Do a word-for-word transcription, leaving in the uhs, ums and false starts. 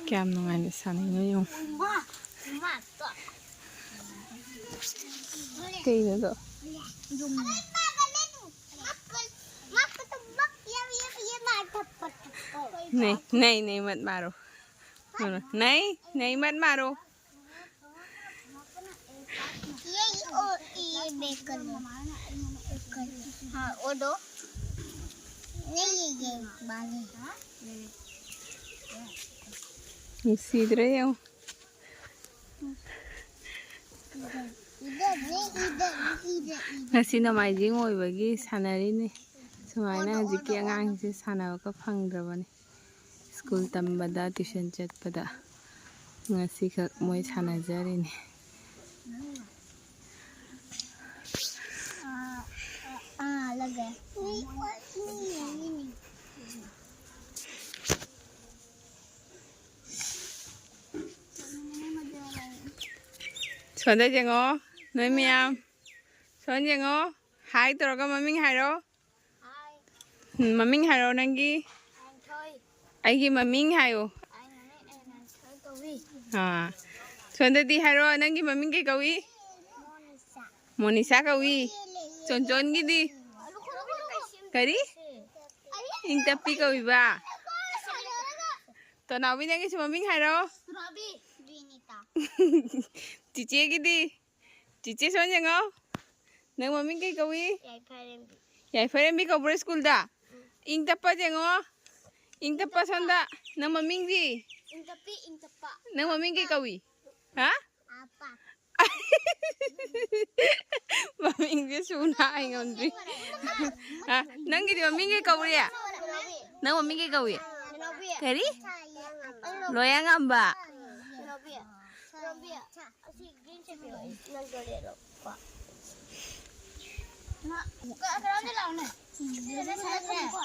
ꯀꯌꯥꯝ ꯅꯨꯡꯉꯥꯏꯅ ꯁꯥꯟꯅꯩꯅꯣ ꯌꯦꯡꯉꯨ꯫ ꯀꯩꯅꯣꯗꯣ? नहीं, नहीं, नहीं, मत मारो। नहीं, नहीं, मत मारो। ये, ये, ओ, ये बेक कर लो। हाँ, वो दो। नहीं, ये, ये वाले। ये सीध रहे हो। इधर, नहीं, इधर, इधर, इधर। ꯉꯁꯤ ꯅꯣꯡꯃꯥꯏꯖꯤꯡ ꯑꯣꯏꯕꯒꯤ ꯁꯥꯟꯅꯔꯤꯅꯤ꯫ ꯁꯨꯃꯥꯏꯅ ꯍꯧꯖꯤꯛꯀꯤ ꯑꯉꯥꯡꯁꯦ ꯁꯥꯟꯅꯕꯒ ꯐꯪꯗ꯭ꯔꯕꯅꯤ꯫ ꯁ꯭ꯀꯨꯜ ꯇꯝꯕꯗ, ꯇ꯭ꯌꯨꯁꯟ ꯆꯠꯄꯗ ꯉꯁꯤꯈꯛ ꯃꯣꯏ ꯁꯥꯟꯅꯖꯔꯤꯅꯤ꯫ ꯁꯣꯟꯗ ꯌꯦꯡꯉꯣ, ꯅꯣꯏ ꯃꯌꯥꯝ꯫ ꯁꯣꯟ ꯌꯦꯡꯉꯣ꯫ ꯍꯥꯏ ꯇꯧꯔꯒ ꯃꯃꯤꯡ ꯍꯥꯏꯔꯣ꯫ ꯎꯝ, ꯃꯃꯤꯡ ꯍꯥꯏꯔꯣ ꯅꯪꯒꯤ꯫ ꯑꯩꯒꯤ ꯃꯃꯤꯡ ꯍꯥꯏꯌꯣ꯫ ꯑꯥ꯫ ꯁꯣꯝꯗꯗꯤ ꯍꯥꯏꯔꯣ, ꯅꯪꯒꯤ ꯃꯃꯤꯡ ꯀꯩ ꯀꯧꯏ? ꯃꯣꯅꯤꯁꯥ ꯀꯧꯏ꯫ ꯆꯣꯟꯆꯣꯟꯒꯤꯗꯤ? ꯀꯔꯤ? ꯏꯪꯇꯞꯄꯤ ꯀꯧꯏꯕ꯫ ꯇꯣꯅꯥꯎꯕꯤ, ꯅꯪꯒꯤꯁꯨ ꯃꯃꯤꯡ ꯍꯥꯏꯔꯣ꯫ ꯆꯤꯆꯦꯒꯤꯗꯤ? ꯆꯤꯆꯦ ꯁꯣꯟ ꯌꯦꯡꯉꯣ꯫ ꯅꯪ ꯃꯃꯤꯡ ꯀꯩ ꯀꯧꯏ? ꯌꯥꯏꯐꯔꯦꯝꯕꯤ꯫ ꯌꯥꯏꯐꯔꯦꯝꯕꯤ ꯀꯧꯕ꯭ꯔꯥ ꯁ꯭ꯀꯨꯜꯗ? ꯎꯝ꯫ ꯏꯪ ꯇꯞꯄ ꯌꯦꯡꯉꯣ꯫ ꯏꯪ ꯇꯞꯄ ꯁꯣꯟꯗ꯫ ꯅꯪ ꯃꯃꯤꯡꯗꯤ? ꯏꯪ ꯇꯞꯄꯤ, ꯏꯪ ꯇꯞꯄ꯫ ꯅꯪ ꯃꯃꯤꯡ ꯀꯩ ꯀꯧꯏ? ꯍꯥ? ꯑꯄꯥ꯫ ꯃꯃꯤꯡꯁꯦ ꯁꯨꯅ ꯍꯥꯏ ꯉꯝꯗ꯭ꯔꯤ꯫ ꯍꯥ? ꯅꯪꯒꯤꯗꯤ ꯃꯃꯤꯡ ꯀꯩ ꯀꯧꯔꯤ? ꯔꯣꯕꯤ꯫ ꯅꯪ ꯃꯃꯤꯡ ꯀꯩ ꯀꯧꯏ? ꯔꯣꯕꯤ꯫ ꯀꯔꯤ? ꯂꯣꯌꯥꯉꯝꯕ꯫ ꯔꯣꯕꯤ꯫ ꯔꯣꯕꯤ꯫ ꯑꯁꯤ ꯒ꯭ꯔꯤꯟꯁꯦ ꯄꯤꯔꯛꯑꯣ꯫ ꯅꯪ ꯗꯣ ꯂꯩꯔꯣ꯫ ꯀꯣ꯫ ꯀ-, ꯀꯔꯣꯝꯗ ꯂꯥꯛꯑꯣꯅꯦ꯫ ꯁꯤꯗ ꯁꯥꯏ ꯁꯥꯏ ꯀꯣ꯫